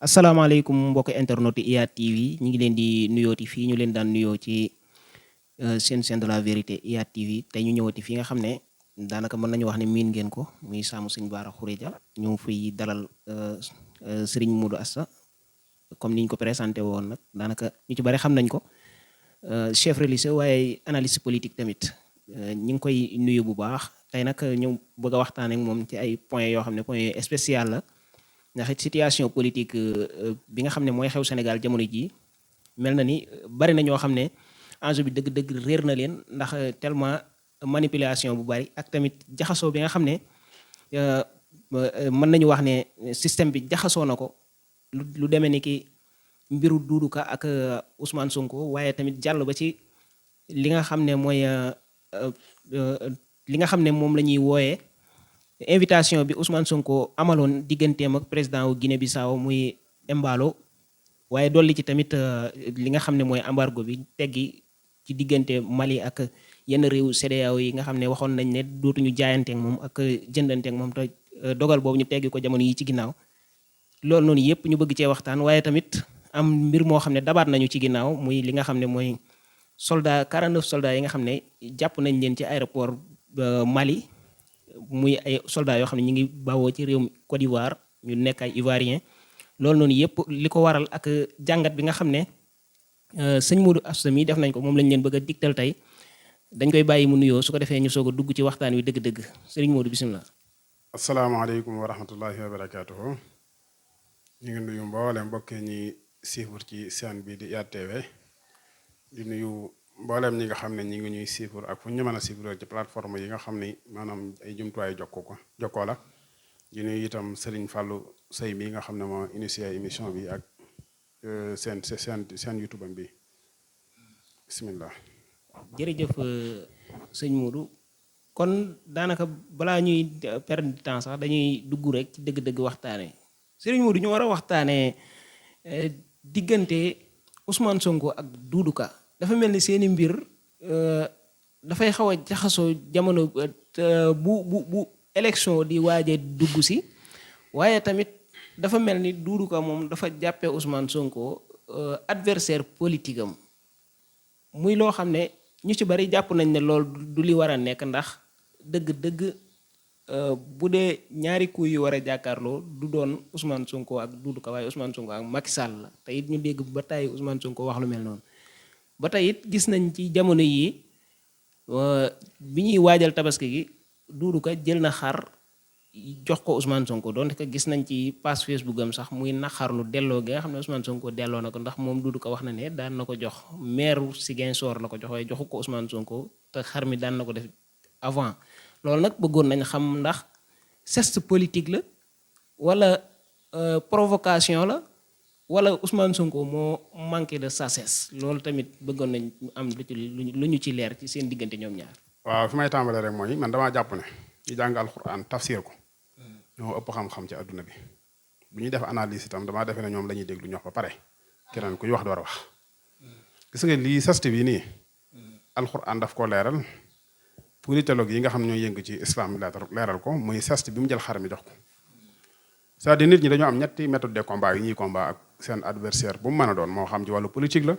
asalaamaaleykum mbokk internet yi IYAT TV ñu ngi leen di nuyooti fii ñu leen daan nuyoo ci seen chaîne de la vérité IYAT TV tey ñu ñëwati fi nga xam ne daanaka mën nañu wax ne miin ngeen ko muy saamu sëñ Bara Khourédia ñu fiy dalal Serigne Modou Asta comme ni ñu ko présenté woon nag daanaka ñu ci bari xam nañ ko chef religieux waaye analyste politique tamit ñu ngi koy nuyu bu baax tey nag ñu bëgg a waxtaan ak moom ci ay points yoo xam ne point spécial la. ndax situation politique bi nga xam ne mooy xew Sénégal jamono jii mel na ni bari na ñoo xam ne enjeu bi dëgg-dëgg réer na leen ndax tellement manipulation bu bari ak tamit jaxasoo bi nga xam ne mën nañu wax ne système bi jaxasoo na ko lu demee ni ki mbiru Doudou Ka ak Ousmane Sonko waaye tamit jàll ba ci li nga xam ne mooy li nga xam ne moom la ñuy wooyee invitation bi Ousmane Sonko amaloon digganteem ak président wu Guinée Bissau muy Embalo waaye dolli ci tamit li nga xam ne mooy embargo bi teggi ci diggante Mali ak yenn réew CEDEAO yi nga xam ne waxoon nañ ne dootuñu jaayanteek moom ak jëndanteek moom te dogal boobu ñu teggi ko jamono yi ci ginnaaw loolu noonu yëpp ñu bëgg cee waxtaan waaye tamit am mbir moo xam ne dabaat nañu ci ginnaaw muy li nga xam ne mooy 49 soldats yi nga xam ne jàpp nañ leen ci aéroport Mali muy ay soldats yoo xam ne ñu ngi bawoo ci réew Côte d'Ivoire ñu nekk ay Ivoiriens loolu noonu yëpp li ko waral ak jàngat bi nga xam ne sëñ Modou Asta mi def nañ ko moom lañ leen bëgg a digtal tey dañ koy bàyyi mu nuyoo su ko defee ñu soog a dugg ci waxtaan wi dëgg-dëgg sëriñ Modou bisimilah. asalaamaaleykum wa rahmatullahi wa barakaatuhu. ñu ngi nuyu mboolem mbokk ñi siifur ci chaîne bi di IYAT TV di nuyu mboolem ñi nga xam ne ñi ngi ñuy siifur ak fu ñu mën a siifur ci plateforme yi nga xam ne maanaam ay jumtuwaay jokkoo la di nuyu itam Serigne Fallou Sey bi nga xam ne moo initié émission bi ak seen YouTube am bi bismillah. jërëjëf sëñ Modou kon daanaka balaa ñuy perdre du temps sax dañuy dugg rek ci dëgg-dëgg waxtaanee sëriñ Modou ñu war a waxtaanee diggante Ousmane Sonko ak Doudou Ka dafa mel ni seeni mbir dafay xaw a jaxasoo jamono bu élection di waaje dugg si waaye tamit dafa mel ni Doudou Ka moom dafa jàppee Ousmane Sonko adversaire politique am muy loo xam ne ñu ci bari jàpp nañ ne loolu du li war a nekk ndax dëgg-dëgg bu dee ñaari kuy yu war a jàkkaarloo du doon Ousmane Sonko ak Doudou Ka waaye Ousmane Sonko ak Macky Sall la te it ñu dégg ba tàyyi Ousmane Sonko wax lu mel noonu ba tey it gis nañ ci jamono yi bi ñuy waajal tabaski gi Doudou Ka jël na xar jox ko Ousmane Sonko donte ko gis nañ ci page Facebook am sax muy naxarlu delloo gi nga xam ne Ousmane Sonko delloo na ko ndax moom Doudou Ka wax na ne daan na ko jox maire Ziguinchor la ko jox waaye joxu ko Ousmane Sonko te xar mi daan na ko def avant loolu nag bëggoon nañ xam ndax geste politique la wala provocation la wala Ousmane Sonko moo manqué de sagesse loolu tamit bëggoon nañ am lu ñu ci leer ci seen diggante ñoom ñaar. waaw fi may tàmbalee rek mooy man damaa jàpp ne di jàng alxuraan tafsir ko ñoo ëpp xam-xam ci adduna bi bu ñuy def analyse itam damaa defee ne ñoom la ñuy déglu ñu wax ba pare keneen kuy wax door a wax gis nga lii sasti bi nii alxuraan daf ko leeral politologue yi nga xam ne ñoo yëngu ci islam leeral ko muy sasti bi mu jël xar mi jox ko c'est-à-dire nit ñi dañoo am ñetti méthode de combat yi ñuy combat ak seen adversaire bu mu mën a doon moo xam ci wàllu politique la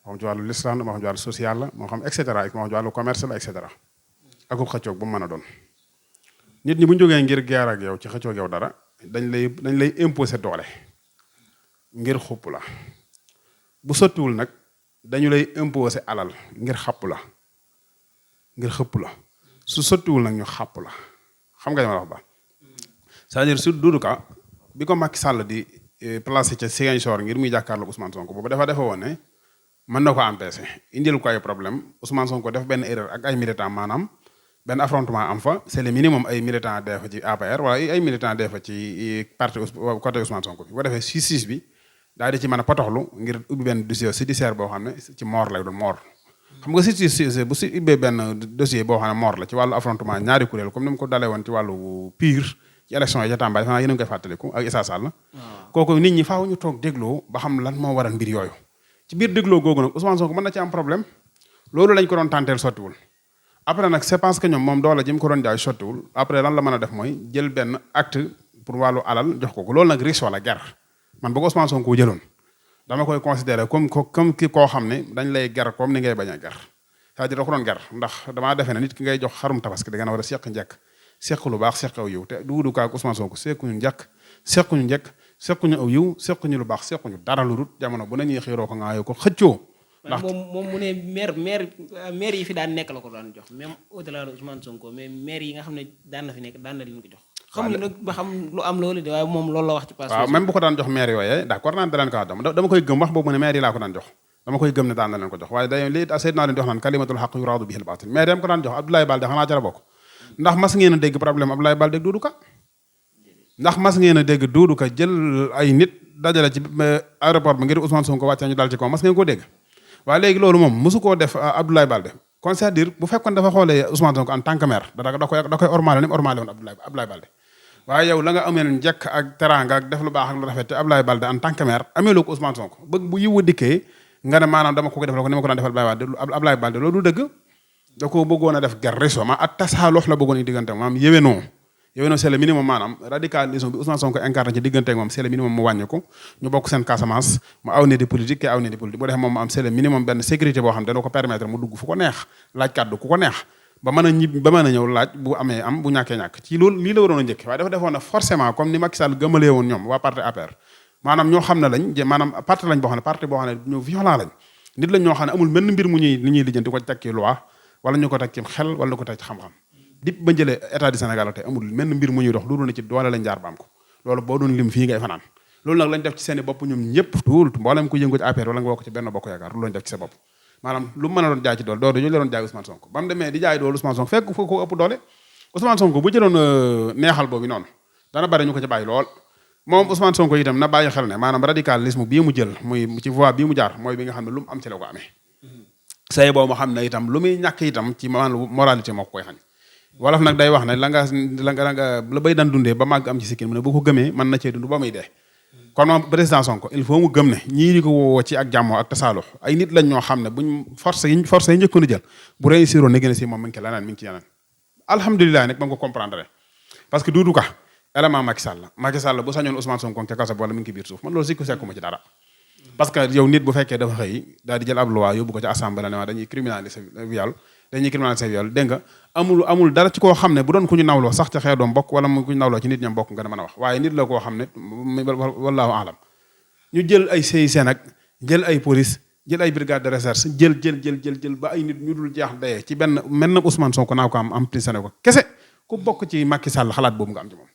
moo xam ci wàllu l'islam la moo xam ci wàllu social la moo xam et cetera moo xam ci wàllu commerce la et cetera akub xëccoog bu mu mën a doon nit ñi bu ñu jógee ngir guerre ak yow ci xëccoog yow dara dañ lay imposer doole ngir xupp la bu sottiwul nag dañu lay imposer alal ngir xapp la ngir xëpp la su sottiwul nag ñu xàpp la xam nga li ma la wax ba c'est-à-dire su Doudou Ka bi ko Macky Sall di placé ca Ziguinchor ngir muy jàkkaarloo Ousmane Sonko boobu dafa woon ne mën na ko empêcher indil ko ay problème Ousmane Sonko def benn erreur ak ay militants maanaam benn affrontement am fa c'est le minimum ay militants dee fa ci APR wala ay militants dee fa ci parti côté Ousmane Sonko bi boo defee justice bi daal di ci mën a potoxlu ngir ubbi benn dossier judiciaire boo xam ne ci mort lay doon mort xam nga justice bu si ubbee benn dossier boo xam ne mort la ci wàllu affrontement ñaari kuréel comme ni mu ko dalee woon ci wàllu pire ci élection yi ca Tamba defe naa yéen a ngi koy fàttaliku ak Issa Sall kooku nit ñi faaw ñu toog dégloo ba xam lan moo waral mbir yooyu ci biir dégloo googu nag Ousmane Sonko mën na ci am problème loolu lañ ko doon tànteel sottiwul après nag c'est parce que ñoom moom doole ji mu ko doon jaay sottiwul après lan la mën a def mooy jël benn acte pour wàllu alal jox ko loolu nag riche wala guerre man bu ko Ousmane Sonko jëloon dama koy considérer comme ki koo xam ne dañ lay ger comme ni ngay bañ a ger c'est-à-dire da ko doon ger ndax damaa defee ne nit ki ngay jox xarum tabaski da ngeen war a seq njëkk seq lu baax seq aw yiw te Doudou Ka ak Ousmane Sonko sequñu njëkk sequñu njëkk sequñu aw yiw sequñu lu baax sequñu dara lu dul jamono bu nañuy xiiroo ko ngaayoo ko xëccoo. ndax moom mu ne maire yi fi daan nekk la ko daan jox même au-delà de Ousmane Sonko mais maire yi nga xam ne daan na fi nekk daan na leen ko jox. xamuñu nag ba xam lu am loolu de waaye moom loolu la wax ci. waaw même bu ko daan jox maire yooyee d'accord naan da leen ko dama koy gëm wax boobu ne maire yi laa ko daan jox dama koy gëm ne daan na leen ko jox waaye day lii Seydina leen di wax naan kalimatul haqq yuraadu bihil baatil maire yam ko daan jox Abdoulaye Baldé xanaa ca la bokk ndax mas ngeen a dégg problème Abdoulaye Baldé ak Doudou Ka ndax mas ngeen a dégg Doudou Ka jël ay nit dajale ci aéroport bi ngir Ousmane Sonko wàcce ñu dal ci kaw mas ngeen koo dégg waaye léegi loolu moom mosu koo def Abdoulaye Baldé kon c'est-à-dire bu fekkoon dafa xoolee Ousmane Sonko en tant que maire da koy ormaale ni mu ormaale woon Abdoulaye Baldé waaye yow la nga amee njëkk ak teraanga ak def lu baax ak lu rafet te Abdoulaye Baldé en tant que maire amee loo ko Ousmane Sonko bëgg bu yiwu dikkee nga ne maanaam dama ko defal ko ni ma ko daan defal Abdoulaye Baldé loolu du dëgg da ko bëggoon a def guerre ma ak tasaaloox la bëggoon i diggante maanaam yéwénoo c'est le minimum maanaam radicalisme bi Ousmane Sonko incarné ci diggante ak moom c'est le minimum mu wàññi ko ñu bokk seen Casamance mu aw ne di politique ke aw ne di politique bu defee moom mu am c'est le minimum benn sécurité boo xam ne dana ko permettre mu dugg fu ko neex laaj kàddu ku ko neex ba mën a ñëw laaj bu amee am bu ñàkkee ñàkk ci loolu lii la waroon a njëkk waaye dafa defoon ne forcément comme ni Macky Sall gëmalee woon ñoom waa parti APR maanaam ñoo xam ne lañ maanaam parti lañ boo xam ne parti boo xam ne ñu violent lañ nit lañ ñoo xam ne amul benn mbir mu ñuy lijjanti ko teg ci loi wala ñu ko teg ci xel wala ñu ko teg ci xam-xam dip ba jëlee état du Sénégal tey amul menn mbir mu ñuy dox loolu na ci doole lañ jaar ba am ko loolu boo doon lim fii ngay fanaan loolu nag lañ def ci seen i bopp ñoom ñëpp tuul mboolem ku yëngu ci APR wala nga bokk ci benn bokk yaakaar loolu lañ def ci sa bopp maanaam lu mu mën a doon jaay ci doole doole la doon jaay Ousmane Sonko ba mu demee di jaay doole Ousmane Sonko fekk fu ko ëpp doole Ousmane Sonko bu jëloon neexal boobu noonu dana bari ñu ko ci bàyyi lool moom Ousmane Sonko itam na bàyyi xel ne maanaam radicalisme bii mu jël muy ci voie bii mu jaar mooy bi nga xam ne lu mu am ci la ko amee say boobu ma xam ne itam lu muy ñàkk itam ci maanaam moralité moo ko koy xañ wolof nag day wax ne la bay daan dundee ba màgg am ci sikkin mu ne bu ko gëmee mën na cee dund ba muy dee kon moom président Sonko il faut mu gëm ne ñii di ko woo ci ak jàmmoo ak tasaalux ay nit lañ ñoo xam ne buñ force yi njëkkoon a jël bu réussiroon na gën a si moom mi ngi ci leneen mi ngi ci yeneen alhamdulilah nag ba nga ko comprendre parce que Doudou Ka élément Macky Sall bu sañoon Ousmane Sonko ca kaso wala mi ngi ci biir suuf man loolu sikku sekkuma ci dara parce que yow nit bu fekkee dafa xëy daal di jël ab loi yóbbu ko ci assemblée ne dañuy criminaliser viol dégg nga amul dara ci koo xam ne bu doon ku ñu nawloo sax ca xeedoom bokk wala mu ku ñu nawloo ci nit ñam bokk nga mën a wax waaye nit la koo xam ne wallahu alam ñu jël ay CICEN nag jël ay police jël ay brigade de recherche jël ba ay nit ñu dul jeex dayee ci benn mel na Ousmane Sonko naa ko am prisonnier ko kese ku bokk ci Macky Sall xalaat boobu nga am ci moom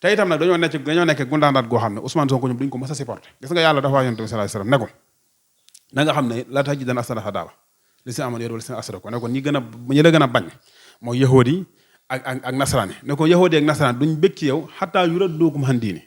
te itam nag dañoo nekk gundaandaat goo xam ne Ousmane Sonko ñoom duñ ko mës a supporté gis nga yàlla dafa waa yonent bi sallallahu alayhi wasallam ne ko na nga xam ne la tax ji dana asana daawa li si amoon yor wala si asara ko ne ko ñi la gën a bañ mooy yahood yi ak nasaraan yi ne ko yahood yi ak nasaraan duñ bëgg ci yow xataa yuradduukum an diine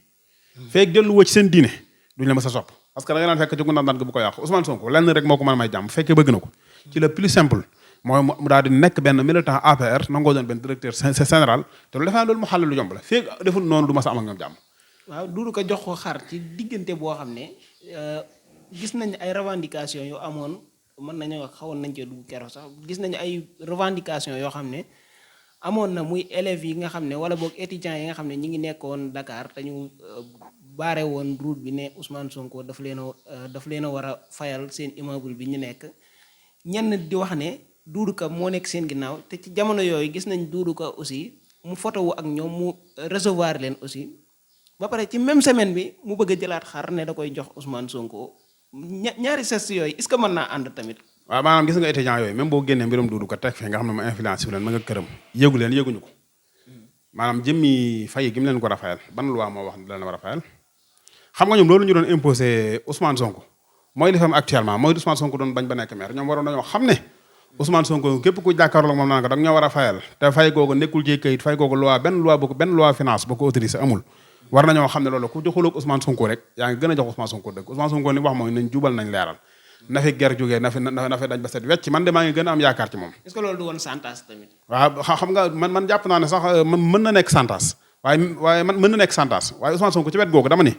feeg delluwoo ci seen diine duñ la mës a sopp parce que da nga naan fekk ci gundaandaat ga bu ko yàqu Ousmane Sonko lenn rek moo ko mën a may jàmm fekkee bëgg na ko ci le plus simple mooy mu daal di nekk benn militant APR nangoo doon benn directeur général te loolu defaa loolu mu xàll lu jomb la feeg deful noonu du ma sa am ak ñoom jàmm waaw Doudou Ka jox ko xar ci diggante boo xam ne gis nañ ay revendication yu amoon mën nañu wax xawoon nañ cee dugg keroog sax gis nañu ay revendication yoo xam ne amoon na muy élèves yi nga xam ne wala boog étudiants yi nga xam ne ñi ngi nekkoon Dakar te ñu baare woon route bi ne Ousmane Sonko daf leen a war a fayal seen immeuble bi ñu nekk ñenn di wax ne Doudou Ka moo nekk seen ginnaaw te ci jamono yooyu gis nañ Doudou Ka aussi mu photo wu ak ñoom mu recevoir leen aussi ba pare ci même semaine bi mu bëgg a jëlaat xar ne da koy jox Ousmane Sonko ñaari geste yooyu est-ce que mën naa ànd tamit. waaw maanaam gis nga étudiants yooyu même boo génnee mbirum Doudou Ka teg fee nga xam ne ma influence yu leen ma nga këram yëguñu ko maanaam jëmmi fay gi mu leen ko rafayal ban loi moo wax ne leen war a fayal xam nga ñoom loolu ñu doon imposé Ousmane Sonko mooy li fi am actuellement mooy Ousmane Sonko doon bañ ba nekk maire ñoom waroon nañoo xam ne Ousmane Sonko képp ku jàkkaarloo moom naan ko da nga ñoo war a fayal te fay googu nekkul ci kayit fay googu benn loi finance boo ko autorisé amul war nañoo xam ne loolu ku joxul ak Ousmane Sonko rek yaa ngi gën a jox Ousmane Sonko dëgg Ousmane Sonko li wax mooy nañ jubal nañ leeral na fi ger jógee na fi dañ ba set wecc man de maa ngi gën a am yaakaar ci moom. est-ce que loolu du woon santas tamit. waaw xam nga man jàpp naa ne sax mën na nekk santas waaye man mën na nekk santas waaye Ousmane Sonko ci wet googu dama ni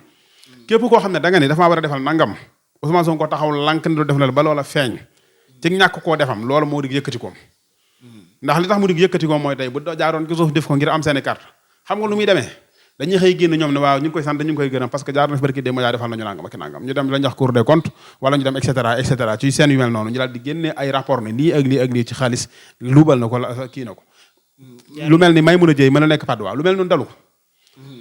képp koo xam ne da nga ni dafa maa war a defal nangam Ousmane Sonko taxaw lànk ne du def la ba loola feeñ ci ñàkk koo defam loolu moo dig yëkkati koom ndax li tax mu dig yëkkati koom mooy tey bu jaaroon ci suuf def ko ngir am seeni carte xam nga lu muy demee dañuy xëy génn ñoom ne waaw ñu ngi koy sant ñu ngi koy gërëm parce que jaar na fi barki démb yaa defal nañu nangam ak nangam ñu dem lañ wax Cour des comptes wala ñu dem et cetera ci seen yu mel noonu ñu daal di génne ay rapport ne lii ak lii ci xaalis luubal na ko kii na ko lu mel ni may mën a jëy mën a nekk padduwaa lu mel noonu dalu ko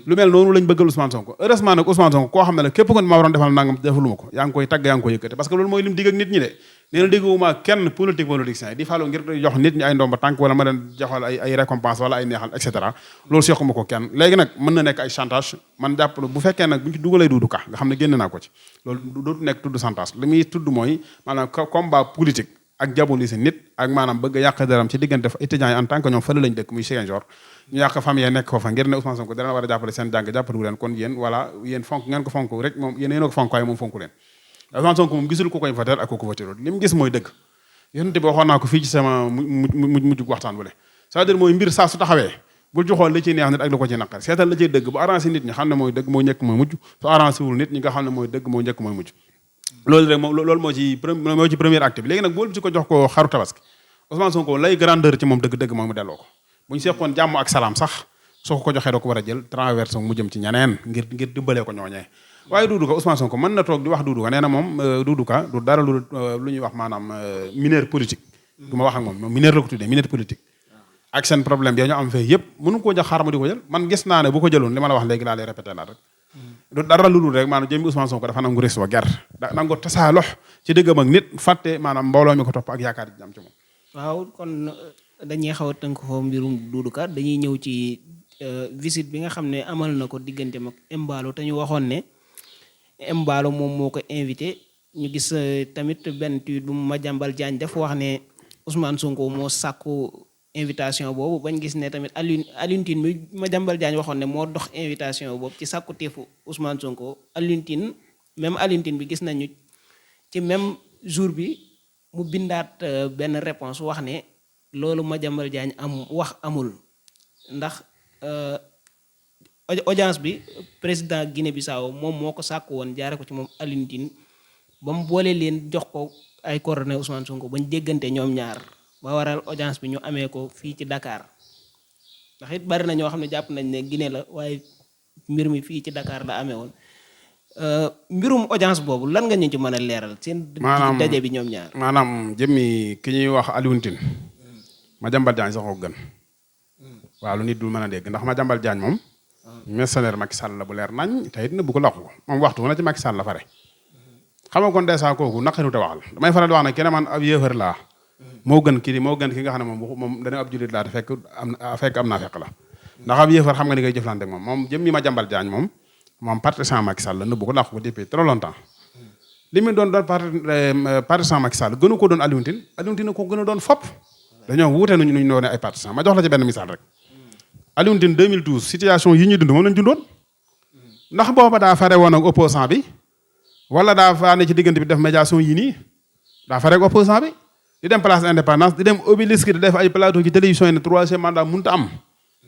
lu mel noonu lañ bëggal Ousmane Sonko heureusement nag Ousmane Sonko koo xam ne la képp ko ma waroon defal nangam defaluma ko yaa ngi koy tagg yaa ngi koy yëkkate parce que loolu mooy lim digg ak nit ñi de nee na digguma kenn politicien di falu ngir jox nit ñi ay ndomba tànk wala ma leen joxal ay récompense wala ay neexal et cetera loolu sequma ko kenn léegi nag mën na nekk ay chantage man jàpp bu fekkee nag bu ñu ci dugalee Doudou Ka nga xam ne génn naa ko ci loolu dootu nekk tudd chantage li muy tudd mooy maanaam combat politique ak diaboliser nit ak maanaam bëgg a yàq daram ci diggante étudiants yi en tant que ñoom fële lañ dëkk muy Ziguinchor ñu yàq famille nekk foofa ngir ne Ousmane Sonko dana war a jàppale seen jàng jàppale leen kon yéen voilà yéen fonk ngeen ko fonk rek moom yéen ko fonk waaye moom fonku leen Ousmane Sonko moom gisul ku koy voter ak ku ko voter li mu gis mooy dëgg yénte bi waxoon naa ko fii ci sama mujj waxtaan wala c'est-à-dire mooy mbir saa su taxawee bul joxoon la ciy neex nit ak la ko ci naqar seetal la ciy dëgg bu arrangé nit ñi xam ne mooy dëgg mooy njëkk mooy mujj su arrangé wul nit ñi nga xam ne mooy dëgg mooy njëkk mooy mujj loolu rek loolu moo ci premier acte bi léegi nag boolu ci ko jox ko xaru tabaski Ousmane Sonko lay grandeur ci moom dëgg-dëgg mooy mu delloo ko bu ñu seqoon jàmm ak salaam sax soo ko joxee doo ko war a jël traverse mu jëm ci ñeneen ngir dimbalee ko ñooñee waaye Doudou Ka Ousmane Sonko mën na toog di wax Doudou Ka nee na moom Doudou Ka du dara lu ñuy wax maanaam mineur politique du ma wax ak moom mineur la ko tuddee mineur politique ak seen problème bi ñu am fee yëpp mënu koo jox xaar ma di ko jël man gis naa ne bu ko jëloon li ma la wax léegi laa lay répété naa rek du dara lu dul rek maanaam jëmmi Ousmane Sonko dafa nangu res wa ger nangu tasaalox ci dëggam ak nit fàtte maanaam mbooloo mi ko topp ak yaakaar ji am ci moom waaw kon dañuy xaw a tënk foofu mbirum Doudou Ka dañuy ñëw ci visite bi nga xam ne amal na ko diggante ak Embalo te ñu waxoon ne Embalo moom moo ko invité ñu gis tamit benn tweet bu Madiambal Diagne def wax ne Ousmane Sonko moo sàkku invitation boobu bañ gis ne tamit Alioune Tine mi Madiambal Diagne waxoon ne moo dox invitation boobu ci sàkku teefu Ousmane Sonko Alioune Tine bi gis nañu ci même jour bi mu bindaat benn réponse wax ne loolu Madiambal Diagne amul ndax audience bi président Guinée-Bissau moom moo ko sàkk woon jaare ko ci moom Alioune Tine ba mu boole leen jox ko ay coordonnées Ousmane Sonko bañ déggante ñoom ñaar ba waral audience bi ñu amee ko fii ci Dakar ndax it bari na ñoo xam ne jàpp nañ ne Guinée la waaye mbir mi fii ci Dakar la amee woon mbirum audience boobu lan nga ñu ci mën a leeral seen daje bi ñoom ñaar maanaam jëmmi ki ñuy wax Alioune Tine Madiambal Diagne sax ko gën waaw lu nit dul mën a dégg ndax Madiambal Diagne moom mercenaire Macky Sall la bu leer nañ te it na bu ko laqu moom waxtu na ci Macky Sall la fare xam nga kon dèjà kooku naqaru te waxal damay faral di wax ne kenn man ab yéefar laa moo gën ki nga xam ne moom dana ab jullit laa te fekk am naa fekk la ndax ab yéefar xam nga ni ngay jëflante ak moom jëm mi Madiambal Diagne moom partisan Macky Sall la nëbbu ko laqu ko depuis trop longtemps li mu doon partisan Macky Sall gënu ko doon Alioune Tine ko gën a doon fopp dañoo wuute nuñ doone ay partisan ma jox la ci benn misaal rek Alioune Tine 2012 situation yi ñuy dund moom lañ dundoon ndax booba daa fare woon ak opposant bi wala daa fa ne ci diggante bi def médiation yi nii daa fare ak opposant bi di dem place indépendance di dem obélisque di def ay plateau ci télévision yi ne troisième mandat mënut a am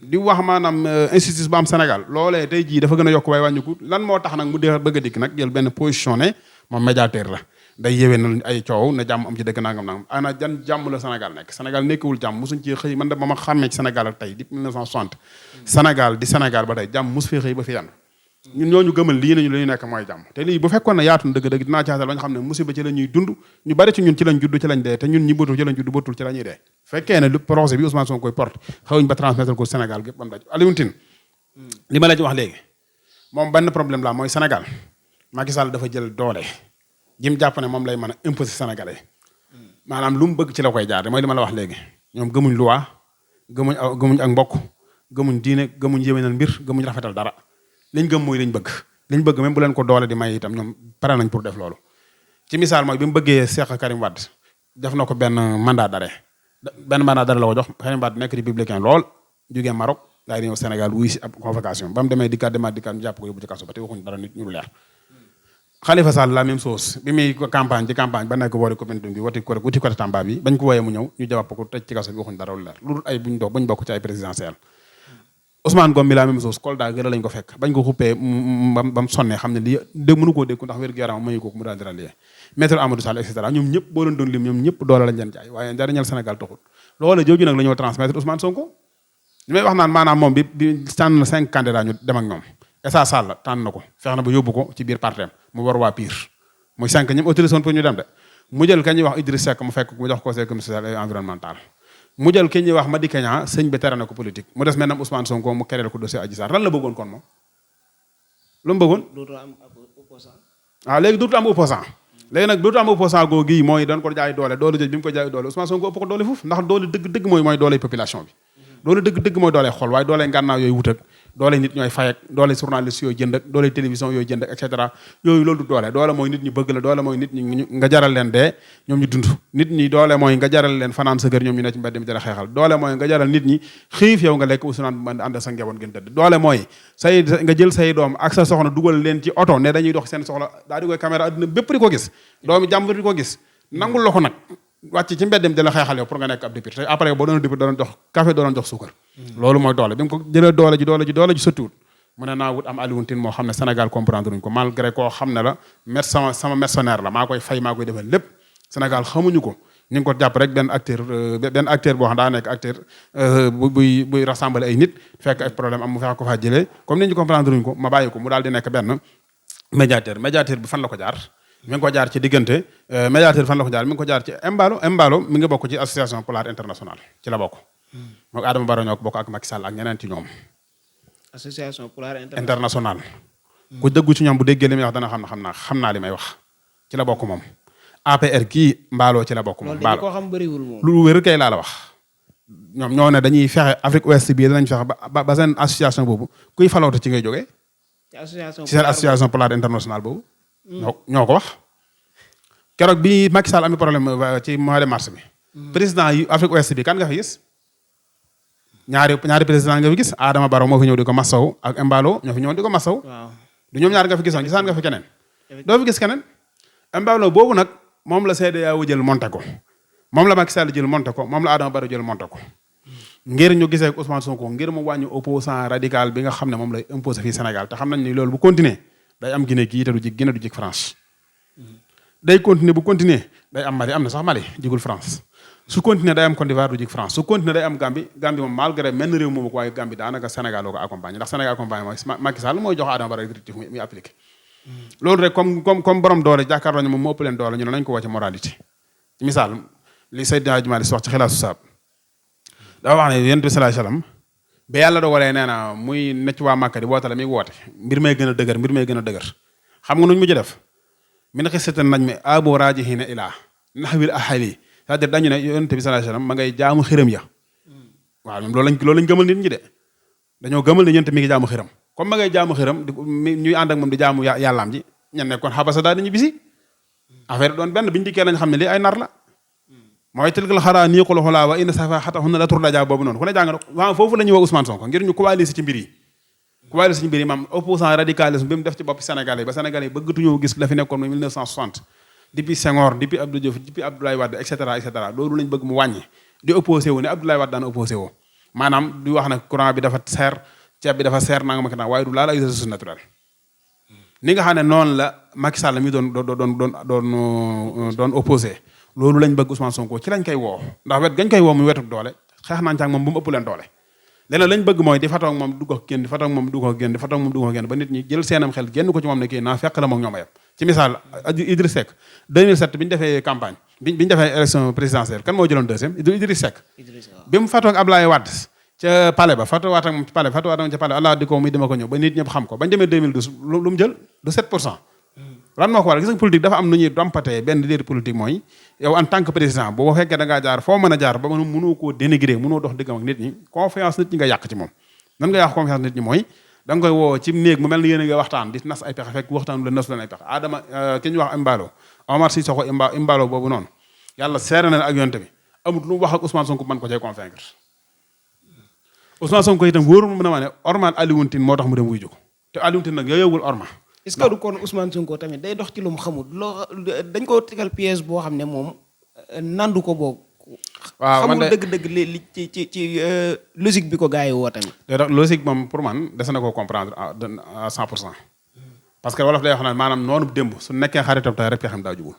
di wax maanaam injustice bu am Sénégal loolee tey jii dafa gën a yokk waaye wàññiku lan moo tax nag mu dee bëgg a dikk nag jël benn position ne moom médiateur la day yéwee na ay coow na jàmm am ci dëkk nangam ana jan jàmm la Sénégal nekk Sénégal nekkul jàmm mosuñ ci xëy man de ba ma xàmmee ci Sénégal ak tey depuis 1960 Sénégal di Sénégal ba tey jàmm mosu fee xëy ba fi yan ñun ñooñu gëmal lii nañu la ñu nekk mooy jàmm te lii bu fekkoon ne yaatu na dëgg-dëgg dinaa caatal ba nga xam ne musiba ci la ñuy dund ñu bari ci ñun ci lañ judd ci lañ dee te ñun ñi bëtul ci lañ judd bëtul ci la ñuy dee fekkee ne lu projet bi Ousmane Sonko koy porte xawuñ ba transmettre ko Sénégal gépp bam daj Alioune Tine li ma la ci wax léegi moom benn problème la mooy Sénégal Macky Sall dafa jël doole jim jàpp ne moom lay mën a imposer Sénégalais maanaam lu mu bëgg ci la koy jaar mooy li ma la wax léegi ñoom gëmuñ loi gëmuñ ak mbokk gëmuñ diine gëmuñ yéwénal mbir gëmuñ rafetal dara liñ gëm mooy liñ bëgg même bu leen ko doole di may itam ñoom pare nañ pour def loolu ci misaal mooy bi mu bëggee Cheikh Karim Wade def na ko benn mandat d'arrêt la ko jox Karim Wade nekk républicain lool jógee Maroc daal di ñëw Sénégal wuy si ab convocation ba mu demee dikkaat ñu jàpp ko yóbbu ci kaso ba te waxuñ dara nit ñu lu leer Khalifa Sall la même chose bi muy campagne ba nekk woori commune bi wuti côté Tamba bi bañ ko wooyee mu ñëw ñu jàpp ko tëj ci kaso bi waxuñ dara lu leer lu dul ay buñ bokk ci ay présidentielle Ousmane Ngom bi la même chose Kolda gën lañ ko fekk bañ ko xuppee ba mu sonnee xam ne lii dégg mënu koo dégg ndax wér-gu-yaram mayu ko mu daal di rallier maître Amadou Sall et cetera ñoom ñëpp boo leen doon lim ñoom ñëpp doole lañ leen jaay waaye njariñal Sénégal taxul loolu jooju nag la ñoo transmettre Ousmane Sonko li may wax naan maanaam moom bi tànn na 5 candidats ñu dem ak ñoom Essa Sall tànn na ko fex na ba yóbbu ko ci biir partem mu war waa PUR muy 5 ñi mu autorisé woon pour ñu dem de mu jël ka ñuy wax Idriss Seck mu fekk mu jox conseil économique social et environnemental mu jël ki ñuy wax Madické Niang sëñ bi tere na ko politique mu des maintenant Ousmane Sonko mu kereel ko dossier Adji Sarr lan la bëggoon kon moom lu mu bëggoon léegi dootul am opposant léegi nag dootul am opposant googu yi mooy dañ ko jaay doole jëj bi mu ko jaay doole Ousmane Sonko ëpp ko doole foofu ndax doole dëgg mooy doole population bi doole dëgg mooy doole xol waaye doole ngànnaaw yooyu wut ak doole nit ñooy fay ak doole journaliste yooyu jënd ak doole télévision yooyu jënd ak et cetera yooyu loolu du doole mooy nit ñi bëgg la doole mooy nit ñi nga jaral leen dee ñoom ñu dund nit ñi doole mooy nga jaral leen fanaan sa kër ñoom ñu ne ci mbedd mi dara xeexal doole mooy nga jaral nit ñi xiif yow nga lekk usunaan bu mën ànd sa njaboot gën tëdd doole mooy nga jël say doom ak sa soxna dugal leen ci oto ne dañuy dox seen soxla daal di koy caméra adduna bépp di ko gis doomi jàmbur di ko gis nangul la ko nag wàcc ci mbeddem di la xeexal yow pour nga nekk ab député après boo doon député doon jox café doon jox suukar loolu mooy doole bi mu ko jëlee doole ji sottiwut mu ne naa wut am Alioune Tine moo xam ne Sénégal comprendre uñ ko malgré koo xam ne la sama mercenaire la maa koy fay maa koy defal lépp Sénégal xamuñu ko ñu ngi ko jàpp rek benn acteur boo xam daa nekk acteur buy rassembler ay nit fekk ay problème am mu fexe ko faa jëlee comme ni ñu comprendre uñ ko ma bàyyi ko mu daal di nekk benn médiateur bi fan la ko jaar mi ngi ko jaar ci diggante médiateur bi fan la ko jaar mi ngi ko jaar ci Embalo mi ngi bokk ci association Polar International ci la bokk moom Adama Barrow ñoo ko bokk ak Macky Sall ak ñeneen ci ñoom association Polar international ku dëggu ci ñoom bu déggee li may wax dana xam naa li may wax ci la bokk moom APR kii Mballo ci la bokk moom loolu ko xam bëriwul moom lu wér kay laa la wax ñoom ñoo ne dañuy fexe Afrique Ouest bii danañ fexe ba seen association boobu kuy faloote ci ngay jógee ci seen association Polar International boobu ñoo ko wax keroog bi Macky Sall ami problème ci mois de mars bi président yu Afrique Ouest bi kan nga fi gis ñaari président nga fi gis Adama Barrow moo fi ñëw di ko massaw ak Embalo ñoo fi ñëw di ko massaw du ñoom ñaar nga fi gisoon gisaan nga fi keneen doo fi gis keneen Embalo boobu nag moom la CEDEAO jël monté ko moom la Macky Sall jël monté ko moom la Adama Barrow jël monté ko ngir ñu gisee ak Ousmane Sonko ngir mu wàññi opposant radical bi nga xam ne moom lay imposé fii Sénégal te xam nañ ni loolu bu continuer day am Guinée gii te du jig Guinée du jig France day continuer bu continuer day am Mali am na sax Mali jigul France su continuer day am Côte d'Ivoire du jig France su continuer day am Gambie moom malgré menn réew moomu ko waaye Gambie daanaka Sénégal loo ko accompagné ndax Sénégal accompagné mooy Macky Sall mooy jox Adama Barrow directive muy appliqué loolu rek comme borom doole jàkkaarloo ñu moom moo ëpp leen doole ñu ne nañ ko wàcce moralité ci misaal li Seydina Hadji Malick wax ci Xilaasu Saab dafa wax ne Yonent bi sallallahu alayhi wasallam ba yàlla dogalee nee na muy necc waa Màkka di woote la muy woote mbir may gën a dëgër xam nga nuñ mujj def min xisatan nañ mi abo rajihina ilaa naxwil ahali c'est-à-dire dañu ne Yonent bi sallallahu alayhi wasallam ma ngay jaamu xërëm ya waaw ñoom loolu lañ gëmal nit ñi de dañoo gëmal ne Yonent mi ngi jaamu xërëm comme ma ngay jaamu xërëm ñuy ànd ak moom di jaamu yàllaam ji ñan nekkoon xabasa daal dañu bisi affaire doon benn biñu dikkee lañ xam ne lii ay nar la mooy tilkal xaraa nii xul xulaa wa inna safa xatahunna la turdaja boobu noonu ku ne jàng waaw foofu la ñuy woo Ousmane Sonko ngir ñu coaliser ci mbir yi maam opposant radicalisme bi mu def ci bopp Sénégalais ba Sénégalais yi bëggatuñoo gis la fi nekkoon mooy 1960 depuis Senghor depuis Abdou Diouf depuis Abdoulaye Wade et cetera loolu lañ bëgg mu wàññi di opposé wu ne Abdoulaye Wade daan opposé woo maanaam di wax ne courant bi dafa seer ceeb bi dafa seer nanga ma waaye du laal ay ressources naturelles ni nga xam ne noonu la Macky Sall mi doon opposé loolu lañ bëgg Ousmane Sonko ci lañ koy woo ndax wet gañ koy woo muy wetu doole xeex nañ ci ak moom bu mu ëpp leen doole leneen lañ bëgg mooy di fatoog moom dugg ak génn di fatoog moom dugg ak génn ba nit ñi jël seenam xel génn ko ci moom ne kii naa fekk la moom ñoom a yem ci misaal Idriss Seck 2007 bi ñu defee campagne bi ñu defee élection présidentielle kan moo jëloon deuxième Idriss Seck bi mu fatoog Ablaye Wade ca palais ba fatowaat ak moom ci palais Allah di ko muy dama ko ñëw ba nit ñëpp xam ko bañ demee 2012 lu mu jël du 7% lan moo ko waral gis nga politique dafa am nu ñuy dompatee benn leader politique mooy yow en tant que président boo fekkee da ngaa jaar foo mën a jaar ba mënoo koo dénigrer mënoo dox diggam ak nit ñi confiance nit ñi nga yàq ci moom nan nga yàq confiance nit ñi mooy da nga koy woo ci néeg mu mel ni yéen a ngi waxtaan di nas ay pexe fekk waxtaan la nas leen ay pexe Adama ki ñu wax Embalo Omar Sissoko Embalo boobu noonu yàlla seere na ak yonte bi amut lu mu wax ak Ousmane Sonko mën ko cay convaincre Ousmane Sonko itam wóorul mu ne ma ne ormal Alioune Tine moo tax mu dem wuy jóg te Alioune Tine nag yooyowul orma est-ce que du kon Ousmane Sonko tamit day dox ci lu mu xamul loo dañ ko tegal piège boo xam ne moom nandu ko boog waaw man de xamul dëgg-dëgg li ci logique bi ko gars yi woo tamit logique moom pour man des na koo comprendre à 100% parce que wolof day wax naan maanaam noonu démb su nekkee xaritam tey rek xam daa jugul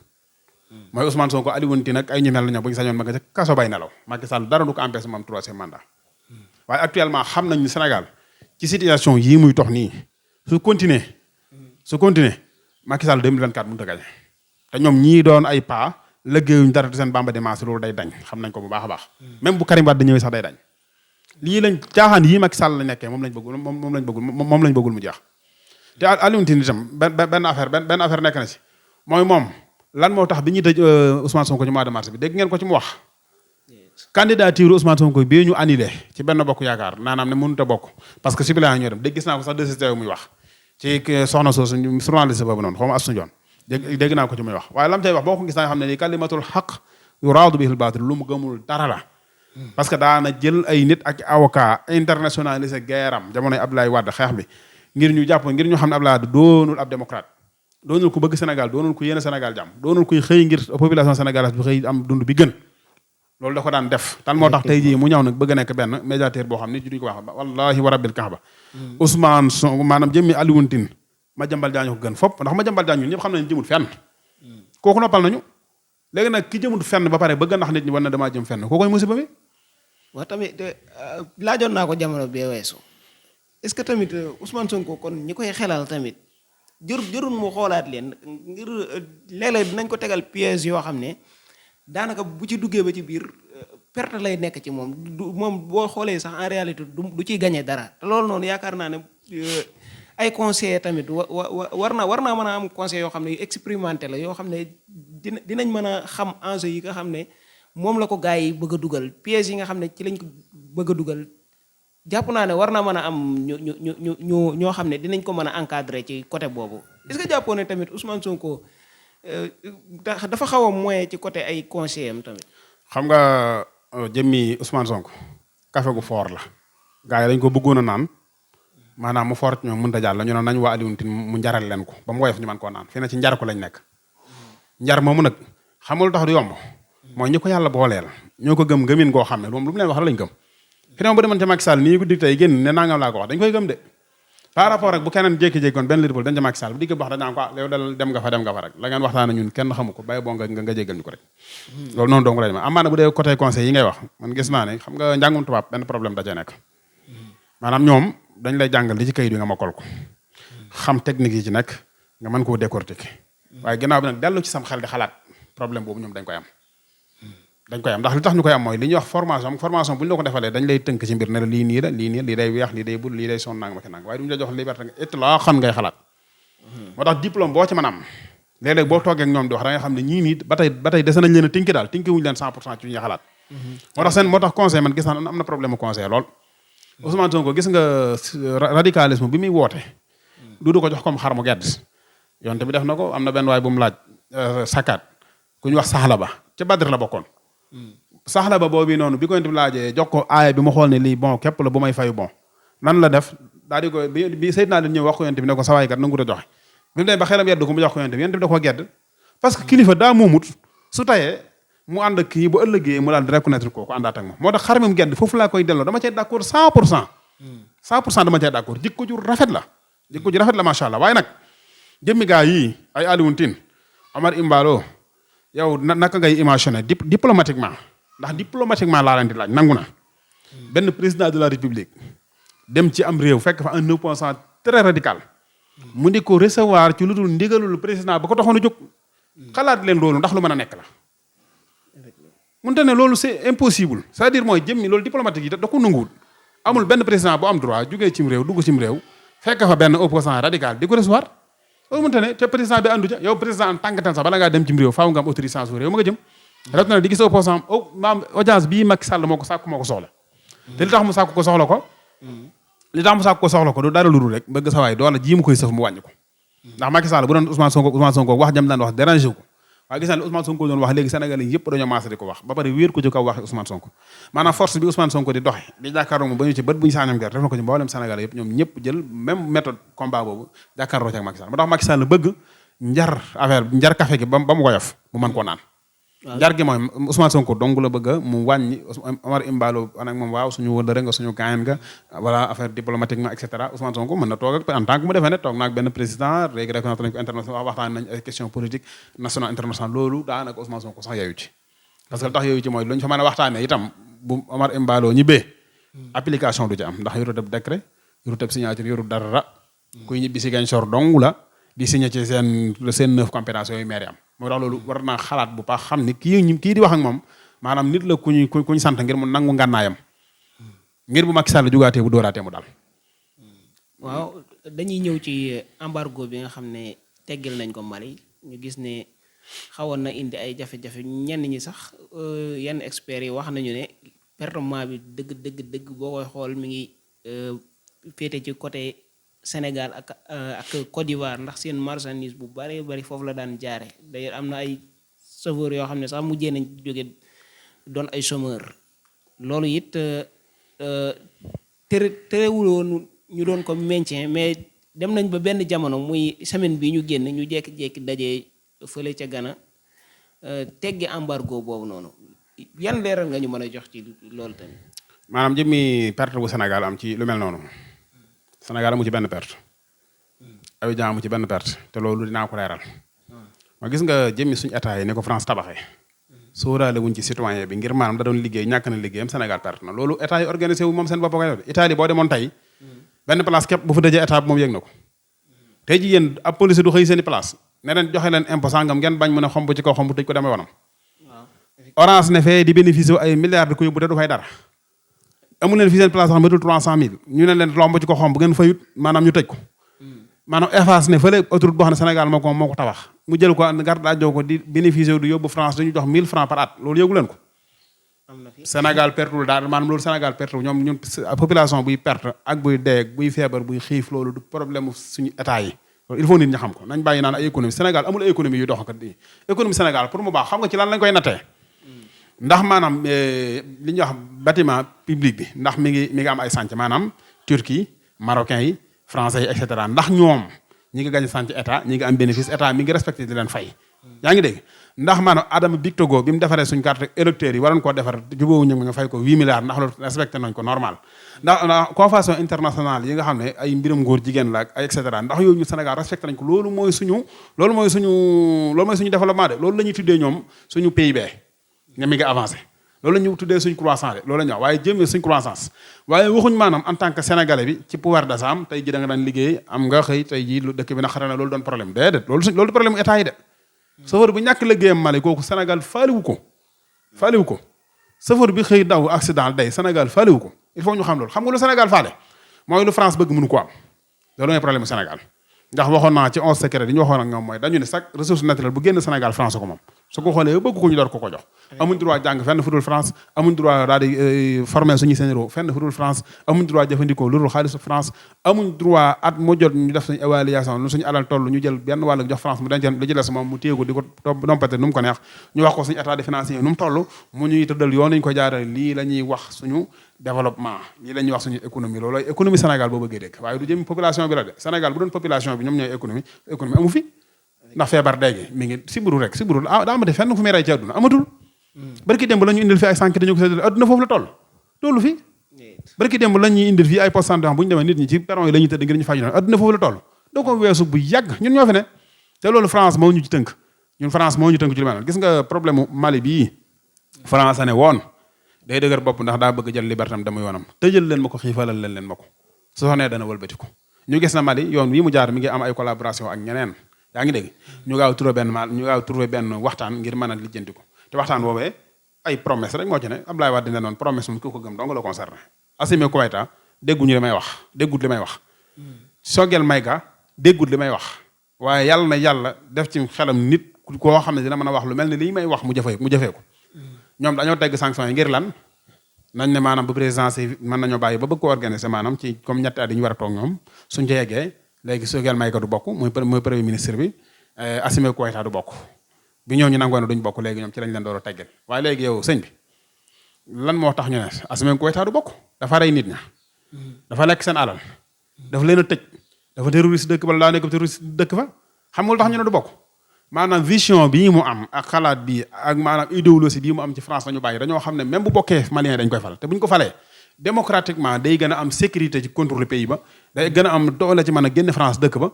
mooy Ousmane Sonko Alioune Tine nag ay ñu mel na ñoom bu ñu sañoon ma nga ca kaso bay nelaw Macky Sall dara du ko empêché moom 3e mandat waaye actuellement xam nañ ni Sénégal ci situation yii muy tox nii su continuer Macky Sall 2024 mënut a gañe te ñoom ñii doon ay pas liggéeyuñ dara seen bamba de masse loolu day dañ xam nañ ko bu baax a baax même bu Karim Wade ñëwee sax day dañ lii lañ caaxaan yii Macky Sall la nekkee moom lañ bëggul mu jeex te Alioune Tine itam benn affaire nekk na ci mooy moom lan moo tax bi ñuy tëj Ousmane Sonko ci mois de mars bi dégg ngeen ko ci mu wax candidature Ousmane Sonko bii ñu annulé ci benn bokk yaakaar naanaam ne mënut a bokk parce que suppléant ñoo dem dégg gis naa ko sax de muy wax ci soxna soosu journaliste boobu noonu xaw ma Astou Ndione dégg naa ko ci muy wax waaye lam cay wax boo ko gis naa xam ne nii kalimatul xaq yuraadu bihil baatil lu mu gëmul dara la parce que daana jël ay nit ak avocat internationalisé guerram jamonoy Abdoulaye Wade xeex bi ngir ñu xam ne Abdoulaye Wade doonul ab démocrate doonul ku bëgg Sénégal doonul ku yéene Sénégal jàmm doonul kuy xëy ngir population sénégalaise bi xëy am dund bi gën loolu da ko daan def tan moo tax tey jii mu ñëw nag bëgg a nekk benn médiateur boo xam ne duñ ko wax wallahi wa rabbil kaaba Ousmane Sonko maanaam jëmmi Alioune Tine Madiambal Diagne ko gën fopp ndax Madiambal Diagne ñun ñëpp xam nañ jëmul fenn kooku noppal nañu léegi nag ki jëmul fenn ba pare bëgg ndax nit ñi war na damaa jëm fenn kookoy musiba mi waaw tamit laajoon naa ko jamono bee weesu est-ce que tamit Ousmane Sonko kon ñi koy xelal tamit jërul mu xoolaat leen ngir léeg-léeg dinañ ko tegal piège yoo xam ne daanaka bu ci duggee ba ci biir perte lay nekk ci moom moom boo xoolee sax en réalité du ciy gagné dara te loolu noonu yaakaar naa ne ay conseillers tamit war naa mën a am conseil yoo xam ne yu expérimenté la yoo xam ne dinañ mën a xam enjeu yi nga xam ne moom la ko gars yi bëgg a dugal pièges yi nga xam ne ci lañ ko bëgg a dugal jàpp naa ne war naa mën a am ñoo xam ne dinañ ko mën a encadrer ci côté boobu est-ce que jàppoo ne tamit Ousmane Sonko dafa xaw a moyen ci côté ay conseillers am tamit. xam nga jëmmi Ousmane Sonko café gu fort la gars yi dañ ko bëggoon a naan maanaam mu fort ñoom mënut a jàll ñu ne nañ waa Alioune Tine mu njaral leen ko ba mu woyof ñu mën koo naan fii na ci njar ko lañ nekk njar moomu nag xamul tax du yomb mooy ñi ko yàlla booleel ñoo ko gëm gëmin goo xam ne moom lu mu leen wax lañ gëm fi ne bu demoon ca Macky Sall nii guddi tey génn ne nangam laa ko wax dañ koy gëm de par rapport ak bu keneen jékki-jékki kon benn litre dañ ca Macky Sall bu di ko wax dañ naan ko yow dal dem nga fa rek la ngeen waxtaana ñun kenn xamu ko bàyyi boo nga jégal ñu ko rek loolu noonu dong la demee amaana bu dee côté conseil yi ngay wax man gis naa ne xam nga njàngum tubaab benn problème dajee nekk maanaam ñoom dañ lay jàngal li ci kayit bi nga mokkal ko xam technique yi ci nekk nga mën koo décortiquer waaye ginnaaw bi nag dellu ci sam xel di xalaat problème boobu ñoom dañ koy am ndax li tax ñu koy am mooy li ñuy wax formation bu ñu la ko defalee dañ lay tënk ci mbir ne la lii nii la lii day weex lii day bul lii day son nang ma ki nang waaye du ñu la jox liberté nga it laa xam ngay xalaat moo tax diplôme boo ci mën a am léeg-léeg boo toogee ak ñoom di wax da nga xam ne ñii nii ba tey dese nañ leen a tinki daal tinki wuñu leen 100% ci ñuy xalaat moo tax conseil man gis naa am na problème conseil lool Ousmane Sonko gis nga radicalisme bi muy woote du ko jox comme xar mu gedd yonte bi def na ko am na benn waay bu mu laaj sakkaat ku ñu wax saxla ba ca Badr la bokkoon saxla ba boobu noonu bi ko yonte bi laajee jox ko aaya bi mu xool ne lii bon képp la bu may fayu bon nan la def daal di ko bi Seydina leen ñëw wax ko yonte bi ne ko sawaay kat nangu ta joxe bi mu demee ba xelam yedd ko mu jox ko yonte bi da ko gedd parce que kilifa daa moomut su tayee mu ànd ak kii bu ëllëgee mu daal di reconnaître kooku àndaat ak moom moo tax xar mi mu gedd foofu laa koy delloo dama cee d'accord 100% dama cee d'accord jikko ju rafet la macha allah waaye nag jëmmi gaa yii ay Alioune Tine Omar Imbalo yow naka ngay imaginer diplomatiquement ndax diplomatiquement laa leen di laaj nangu na benn président de la république dem ci am réew fekk fa un opposant très radical mu di ko recevoir ci lu dul ndigalul président ba ko taxoon a jóg xalaat leen loolu ndax lu mën a nekk la mënta ne loolu c'est impossible c'est-à-dire mooy jëmmi loolu diplomatique yi da ko nanguwul amul benn président bu am droit jógee cim réew dugg cim réew fekk fa benn opposant radical di ko recevoir loolu mënta ne te président bi àndu ca yow président en tant que tel sax bala ngaa dem cim réew faaw nga am autorisation réew ma nga jëm ret na di gis opposant maam audience bii Macky Sall moo ko soxla te li tax mu sàkku ko soxla ko du dara lu dul rek bëgg sa waay doole ji mu koy sëf mu wàññi ko ndax Macky Sall bu doon Ousmane Sonko wax jam daan wax dérangé ko waaye gis naa ne Ousmane Sonko doon wax léegi Sénégalais yëpp dañoo maasa di ko wax ba pare wéer ko ci kaw waxe Ousmane Sonko maanaam force bi Ousmane Sonko di doxe di jàkkaarloo moom ba ñu ci bët bu ñu saañam ger def na ko ci mboolem Sénégalais yëpp ñoom ñëpp jël même méthode combat boobu jàkkaarloo ci ak Macky Sall moo tax Macky Sall bëgg njar café gi ba mu woyof mu mën koo naan njar gi mooy Ousmane Sonko dong la bëgg mu wàññi Omar Imbalo anak moom waaw suñu wëllëre nga suñu gaayen nga voilà affaire diplomatiquement et cetera Ousmane Sonko mën na toog ak en tant que mu defee ne toog naag benn président léegi reconnaître nañ ko international waxtaan nañ ay question politique nationale internationale loolu daanaka Ousmane Sonko sax yeeyu ci parce que lu tax yeeyu ci mooy lu ñu fa mën a waxtaanee itam bu Omar Imbalo ñibbee application du ci am ndax yorut ab décret yorut ab signature yorut dara kuy ñibbi si Ziguinchor dong la di signé ci seen 9 compétences yooyu maire am moo tax loolu war naa xalaat bu baax xam ni kii di wax ak moom maanaam nit la ku ñu sant ngir mu nangu ngànnaayam ngir bu Macky Sall jugaatee bu dooraatee mu daal. waaw dañuy ñëw ci embargo bi nga xam ne teggil nañ ko Mali ñu gis ne xawoon na indi ay jafe-jafe ñenn ñi sax yenn experts yi wax nañu ne pertement bi dëgg boo koy xool mi ngi féete ci côté Sénégal ak Côte d'Ivoire ndax seen marchandise bu bari foofu la daan jaare d'ailleurs am na ay chauffeurs yoo xam ne sax mujjee nañ jóge doon ay chômeur loolu it terewul woon ñu doon ko maintien mais dem nañ ba benn jamono muy semaine bi ñu génn ñu jékki-jékki dajee fële ca Ghana teggi embargo boobu noonu yan leeral nga ñu mën a jox ci loolu tamit. maanaam jëmmi perte bu Sénégal am ci lu mel noonu Sénégal amu ci benn perte Abidjan amu ci benn perte te loolu dinaa ko leeral ma gis nga jëmmi suñu état yi ne ko France tabaxee sóoraale wuñ ci citoyen bi ngir maanaam da doon liggéey ñàkk na liggéeyam Sénégal perte na loolu état yi organisé wu moom seen bopp koy def Italie boo demoon tey benn place képp bu fa dajee état bi moom yëg na ko tey ji yéen ab police du xëy seeni place ne leen joxe leen impôt sangam ngeen bañ mu ne xomb ci kaw xomb tëj ko demee wanam orange ne fee di bénéficier ay milliards di ko yóbbu te du fay dara amu leen fi seen place sax matul 300 000 ñu ne leen lomb ci ko xomb ngeen fayut maanaam ñu tëj ko maanaam EFAS ne fële autoroute boo xam ne Sénégal moo ko tabax mu jël ko garde ajoo ko di bénéficier du yóbbu France dañu jox 1000 francs par at loolu yëgu leen ko Sénégal pertul daal maanaam loolu Sénégal pertul ñun population buy perte ak buy dee buy feebar buy xiif loolu du problème suñu état yi loolu il faut nit ñi xam ko nañ bàyyi naan ay économie Sénégal amul ay économie yu dox kat di économie Sénégal pour mu baax xam nga ci lan lañ koy nattee ndax maanaam li ñuy wax bâtiment public bi ndax mi ngi am ay chantier maanaam Turquie marocains yi français yi et cetera ndax ñoom ñi ngi gañ chantier état ñi ngi am bénéfice état mi ngi respecté di leen fay yaa ngi dégg ndax maanaam Adama Bictogo bi mu defaree suñ carte électeurs yi waroon koo defar jubóowu ñu nga fay ko 8 milliards ndax loolu respecté nañ ko normal ndax convention internationale yi nga xam ne ay mbirum góor jigéen la ak ay et cetera ndax yooyu ñu Sénégal respecté nañ ko loolu mooy suñu développement de loolu la ñuy tuddee ñoom suñu PIB nga mi ngi avancé loolu la ñu tuddee suñ croissance de loolu la ñu wax waaye jëmee suñ croissance waaye waxuñ maanaam en tant que sénégalais bi ci pouvoir d'achat am tey ji da nga daan liggéey am nga xëy tey ji lu dëkk bi na xare na loolu doon problème déedéet loolu problème état yi de chauffeur bu ñàkk liggéeyam Mali kooku Sénégal faaliwu ko chauffeur bi xëy daw accident day Sénégal faaliwu ko il faut ñu xam loolu xam nga lu Sénégal faale mooy lu France bëgg mënu ko am loolu mooy problème Sénégal ndax waxoon naa ci 11 secret yi ñu waxoon ak ñoom mooy dañu ne chaque ressource naturelle bu génn Sénégal France ko moom su ko xoolee bëgg ko ñu door ko jox amuñ droit jàng fenn fu dul France amuñ droit daal di former suñu sénéro fenn fu dul France amuñ droit jëfandikoo lu dul xaalisu France amuñ droit at mu jot ñu def suñu évaluation lu suñu alal toll ñu jël benn wàll jox France mu denc li ci des moom mu téye ko di ko dompate nu mu ko neex ñu wax ko suñu état de financier nu mu toll mu ñuy tëddal yoon nañu ko jaarale lii la ñuy wax suñu développement lii la ñuy wax suñu économie loolu économie Sénégal boo bëggee dégg waaye du jëm population bi la de Sénégal bu doon population bi ñoom ñooy économie amu fi ndax feebar dégg mi ngi sibiru daa amate fenn fu muy rey ci àdduna amatul barki démb la ñu indil fi ay sànq dañu ko séddale àdduna foofu la tollu fi barki démb la ñuy indil fii ay poste santé bu ñu demee nit ñi ci perron yi la ñuy tëdd ngir ñu faju na àdduna foofu la toll doo ko weesu bu yàgg ñun ñoo fi ne te loolu France moo ñu ci tënk ci lu mel gis nga problème Mali bii France ne woon day dëgër bopp ndax daa bëgg jël liberté am dama yoonam tëjal leen ma ko xiifalal leen ma ko su sonee dana wëlbati ko ñu gis na Mali yoon wi mu jaar mi ngi am ay collaboration ak ñeneen yaa ngi dégg ñu gaaw trouvé benn waxtaan ngir mën a lijjanti ko te waxtaan boobee ay promesse rek moo ci ne Abdoulaye Wade ne noonu promesse moom ku ko gëm dong la concerné Assimi Goïta déggut li may wax Choguel Maïga déggut li may wax waaye yàlla def ci xelam nit koo xam ne dina mën a wax lu mel ni lii may wax mu jëfee ko ñoom dañoo tegg sanction yi ngir lan nañ ne maanaam bu présidence yi mën nañoo bàyyi ba bëgg ko organiser maanaam ci comme ñetti at yi ñu war a toog ñoom suñ ca yeggee léegi Choguel Maïga du bokk mooy premier ministre bi Assimi Goïta du bokk bi ñëw ñu nangoo ne duñ bokk léegi ñoom ci lañ leen door a teggal waaye léegi yow sëñ bi lan moo tax ñu ne Assimi Goïta du bokk dafa rey nit ña dafa lekk seen alal dafa leen a tëj dafa terroriste dëkk bala daa nekk terroriste dëkk fa xam nga lu tax ñu ne du bokk maanaam vision bii mu am ak xalaat bi ak maanaam idéologie bii mu am ci France lañu bàyyi dañoo xam ne même bu bokkee malien dañ koy fal te bu ñu ko falee démocratiquement day gën a am sécurité ci contrôle pays ba day gën a am doole ci mën a génn France dëkk ba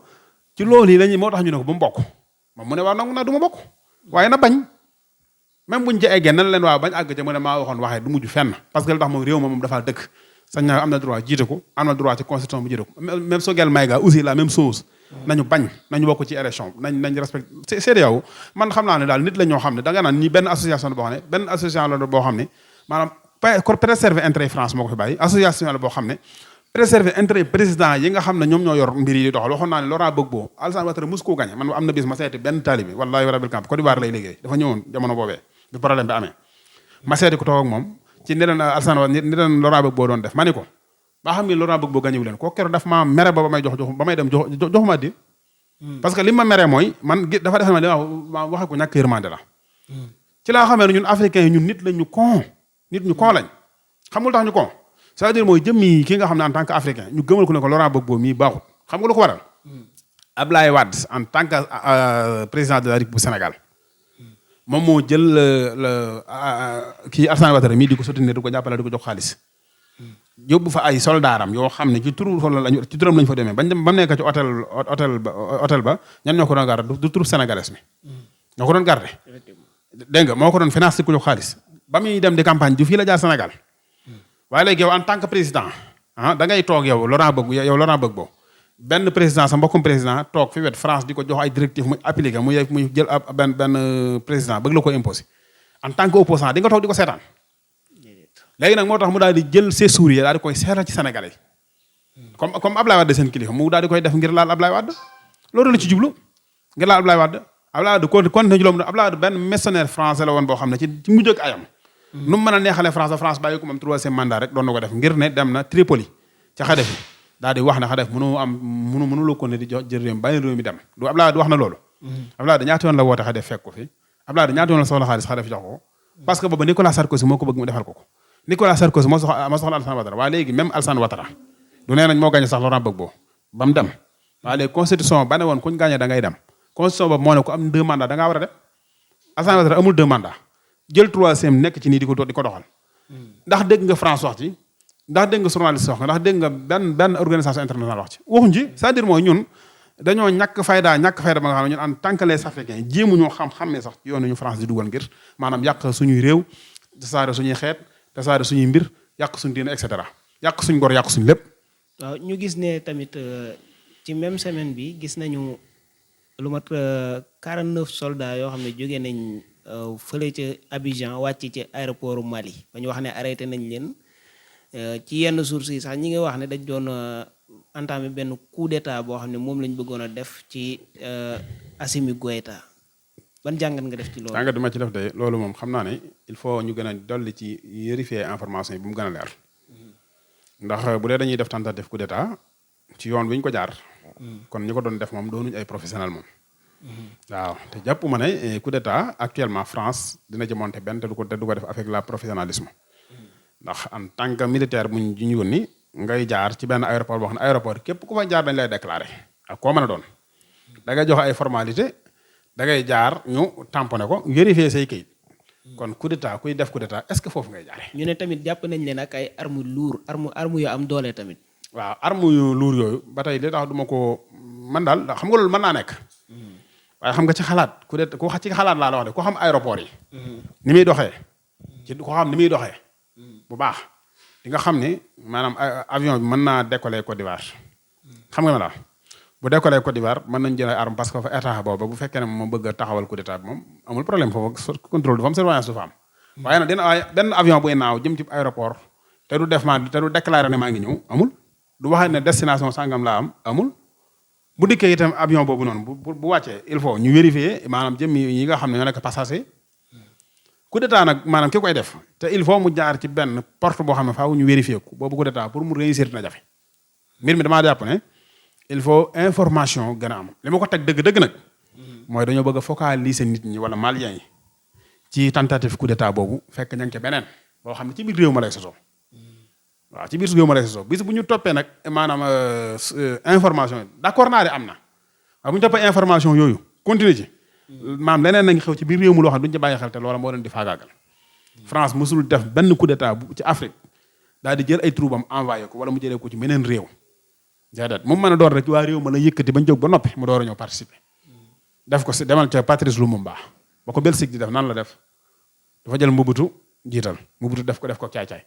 ci loolu yi lañuy moo tax ñu ne ko ba mu bokk moom mu ne waaw nangu naa du ma bokk waaye na bañ même buñ ci eggee nan leen waaw bañ àgg ca mu ne maa waxoon waxee du mujj fenn parce que lu tax moom réew ma moom dafa dëkk sañ naa am na droit jiite ko am na droit ci constitution bu jiite ko même Sogel Maïga aussi la même chose nañu bañ nañu bokk ci élection nañ respecté CEDEAO man xam naa ne daal nit la ñoo xam ne da nga naan ñi benn association la boo xam ne benn association la boo xam ne maanaam préserver intérêt France moo ko fi bàyyi association la boo xam ne préserver intérêt président yi nga xam ne ñoom ñoo yor mbir yi di doxal waxoon naa ne Laurent Gbagbo Alassane Ouattara mosu koo gagné man am na bis ma seeti benn taalibi wallahi rabil camp Côte d'Ivoire lay liggéey dafa ñëwoon jamono boobee bi problème bi amee ma seeti ko toog ak moom ci ni leen Alassane Ouattara ni leen Laurent Gbagbo doon def ma ni ko ba xam ngeen Laurent Gbagbo gagné wu leen koo keroog daf ma mere ba may ba may dem joxuma di parce que li ma meree mooy man dafa defe ma waxe ko ñàkk yërmande la ci laa xamee ne ñun africains yi ñun nit lañ ñu con lañ xamul tax ñu con c'est-à-dire mooy jëmmi ki nga xam ne en tant que africain ñu gëmal ko ne ko Laurent Gbagbo mii baaxul xam nga lu ko waral Ablaye Wade en tant que président de la République bu Sénégal moom moo jël kii Alassane Ouattara mii di ko soutenir di ko jàppale di ko jox xaalis yóbbu fa ay soldaaram yoo xam ne ci turam lañ fa demee ba mu nekk ci hôtel ba ñan ñoo ko doon garder du tur sénégalais mi ñoo ko doon garder dégg nga moo ko doon finance di ko jox xaalis ba muy dem di campagne du fii la jaar Sénégal waaye léegi yow en tant que président da ngay toog yow Laurent Gbagbo benn président sa mbokkum président toog fi wet France di ko jox ay directives muy appliqué muy jël benn président bëgg la ko imposé en tant que opposant di nga toog di ko seetaan léegi nag moo tax mu daal di jël ses souris daal di koy seetal ci Sénégalais comme Ablaye Wade seen kilifa mu daal di koy def ngir laal Ablaye Wade loolu la ci jublu ngir laal Ablaye Wade continué ci loolu Ablaye Wade benn mercenaire français la woon boo xam ne ci mujj ak ayam nu mu mën a neexalee France bàyyi ko moom 3e mandat rek doon na ko def ngir ne dem na Tripoli ca Kadhafi daal di wax ne Kadhafi mënu la ko ne di jël réew mi bàyyi réew mi dem du Ablaye Wade wax na loolu Ablaye Wade ñaata yoon la woote Kadhafi fekk ko fi Ablaye Wade ñaata yoon la soxla xaalis Kadhafi jox ko parce que booba Nicolas Sarkozy moo ko bëgg mu defal ko Nicolas Sarkozy moo soxla Alassane Ouattara waaye léegi même Alassane Ouattara du nee nañ moo gagné sax Laurent Gbagbo ba mu dem waaye léegi constitution ba ne woon kuñ gagné da ngay dem constitution boobu moo ne ko am 2 mandats da ngaa war a dem Alassane Ouattara amul 2 mandats jël 3e nekk ci nii di ko doxal ndax dégg nga France wax ci ndax dégg nga journaliste wax ndax dégg nga benn organisation internationale wax ci waxuñ ci c'est-à-dire mooy ñun dañoo ñàkk fayda ba nga xam ne ñun en tant que les africains jéemu ñoo xammee sax ci yoonu ñu France di dugal ngir maanaam yàq suñuy réew tasaare suñuy xeet tasaare suñuy mbir yàq suñu diine et cetera yàq suñ ngor yàq suñ lépp. waaw ñu gis ne tamit ci même semaine bi gis nañu lu mat 49 soldats yoo xam ne jóge nañ fële ca Abidjan wàcc ci aéroport Mali ba ñu wax ne arrêté nañ leen ci yenn sources yi sax ñi ngi wax ne dañ doon entamé benn coup d'état boo xam ne moom lañ bëggoon a def ci Assimi Goïta ban jàngat nga def ci loolu. jàngat bi ma ci def de loolu moom xam naa ne il faut ñu gën a dolli ci vérifier information yi bu mu gën a leer ndax bu dee dañuy def tentative coup d'état ci yoon wi ñu ko jaar. kon ñi ko doon def moom doonuñu ay professionnel moom. waaw te jàpp ma ne coup d'état actuellement France dina ci monter benn te du ko def avec la professionnalisme. ndax en tant que militaire bu ñu yónni ngay jaar ci benn aéroport boo xam ne aéroport képp ku fa jaar dañ lay déclarer ak koo mën a doon. da ngay joxe ay formalité da ngay jaar ñu tamponné ko vérifier say kayit. kon coup d'état kuy def coup d'état est-ce que foofu ngay jaaree. ñu ne tamit jàpp nañ leen ak ay armes lourdes armes yu am doole tamit. waaw armes yu lourd yooyu ba tey li tax du ma ko man daal xam nga loolu mën naa nekk. waaye xam nga ci xalaat coup d'état ku ci xalaat laa la wax de ko xam aéroport yi. ni muy doxee. ci ko xam ni muy doxee. bu baax di nga xam ne maanaam avion bi mën naa décoller Côte d'Ivoire. xam nga ma la bu décoller Côte d'Ivoire mën nañu jël ay armes parce que fa état boobu bu fekkee ne moom bëgg a taxawal coup d'état bi moom amul problème foofu contrôle du fa am surveillance du fa am. waaye nag dina benn avion buy naaw jëm ci aéroport te du déclaré ne maa ngi ñëw amul. du waxee ne destination sangam laa am amul. bu dikkee itam avion boobu noonu bu wàccee il faut ñu vérifier maanaam jëm yi nga xam ne ñoo nekk passager. coup d'état nag maanaam ki koy def te il faut mu jaar ci benn porte boo xam ne faaw ñu vérifier ko boobu coup d'état pour mu réussir dina jafe. mbir mi damaa jàpp ne il faut information gën a am li ma ko teg dëgg-dëgg nag. mooy dañoo bëgg a focaliser nit ñi wala maliens yi. ci tentative coup d'état boobu fekk ña ngi ca beneen boo xam ne ci biir réew ma lay sosoo. waaw ci biir réew ma lay sosoo bis bu ñu toppee nag maanaam information yi d'accord naa de am na waaye bu ñu toppee information yooyu continuer ci. maam leneen nañ xew ci biir réew mu loo xam ne duñu ci bàyyi xel te loola moo leen di faagaagal. France mosul def benn coup d'état bu ci Afrique daal di jël ay troupam envoyé ko wala mu jëlee ko ci beneen réew. déedéet mu mën a door rek waa réew ma la yëkkati bañ jóg ba noppi mu door a ñëw participer. def ko si demal ca Patrice Lumumba ba ko Belgique di def nan la def dafa jël Mobutu jiital Mobutu def ko caay-caay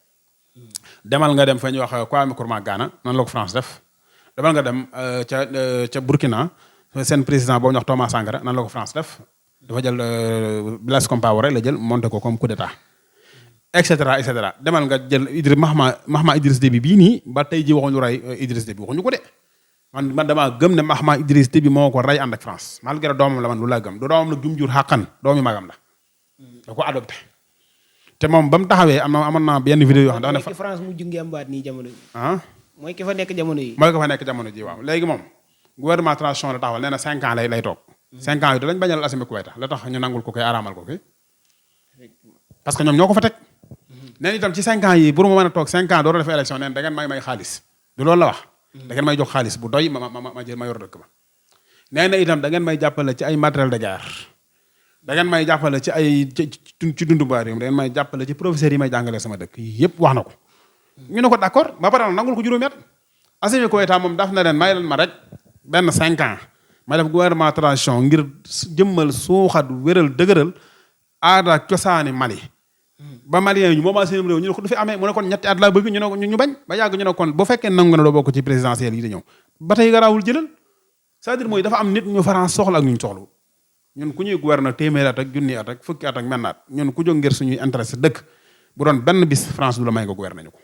demal nga dem fa ñuy wax Kwame Nkrumah Ghana noonu la ko France def demal nga dem ca Burkina seen président boobu ñu wax Thomas Sankara nan la ko France def dafa jël Blaise Compaoré la jël monté ko comme coup d'état et cetera et cetera demal nga jël Mahatma Idriss Déby bii nii ba tey ji waxuñu rey Idriss Déby waxuñu ko de man damaa gëm ne Mahatma Idriss Déby moo ko rey ànd ak France malgré doomam la man lu laa gëm du doomam la jum jur xàqan doomi magam la da ko adopté te moom ba mu taxawee amoon naa benn vidéo yoo xam ne dafa ne France mu jungi ambaat nii jamono yi ah mooy ki fa nekk jamono yi mooy ko fa nekk jamono ji waaw léegi moom gouvernement transition la taxawal nee na 5 ans lay toog 5 ans yi dañ bañal Assimi Goïta la tax ñu nangul ko koy araamal ko koy parce que ñoom ñoo ko fa teg neen itam ci 5 ans yi pour mu mën a toog 5 ans door a def élection neen da ngeen may xaalis du loolu la wax da ngeen may jox xaalis bu doy ma jël ma yor dëkk ba nee na itam da ngeen may jàppale ci ay matériel de guerre da ngeen may jàppale ci ay ci dundu baar yi da ngeen may jàppale ci professeurs yi may jàngalee sama dëkk yëpp wax na ko ñu ne ko d'accord ba pare nangul ko juróomi at Assimi Goïta moom daf na leen may leen ma rek benn 5 ans ma def gouvernement transition ngir jëmmal suuxat wéral dëgëral aada ak cosaani Mali ba Malien ñu moomaa seen réew ñu ne ko du fi amee mu ne kon ñetti at laa bëgg ñu ne ko ñu bañ ba yàgg ñu ne kon bu fekkee nangu na doo bokk ci présidentielle yi di ñëw ba tey garaawul jëlal c'est-à-dire mooy dafa am nit ñu France soxla ak ñu soxlu ñun ku ñuy gouverner téeméeri at ak junni at ak fukki at ak menn at ñun ku jóg ngir suñuy intérêt sa dëkk bu doon benn bis France du la may nga gouverner ñu ko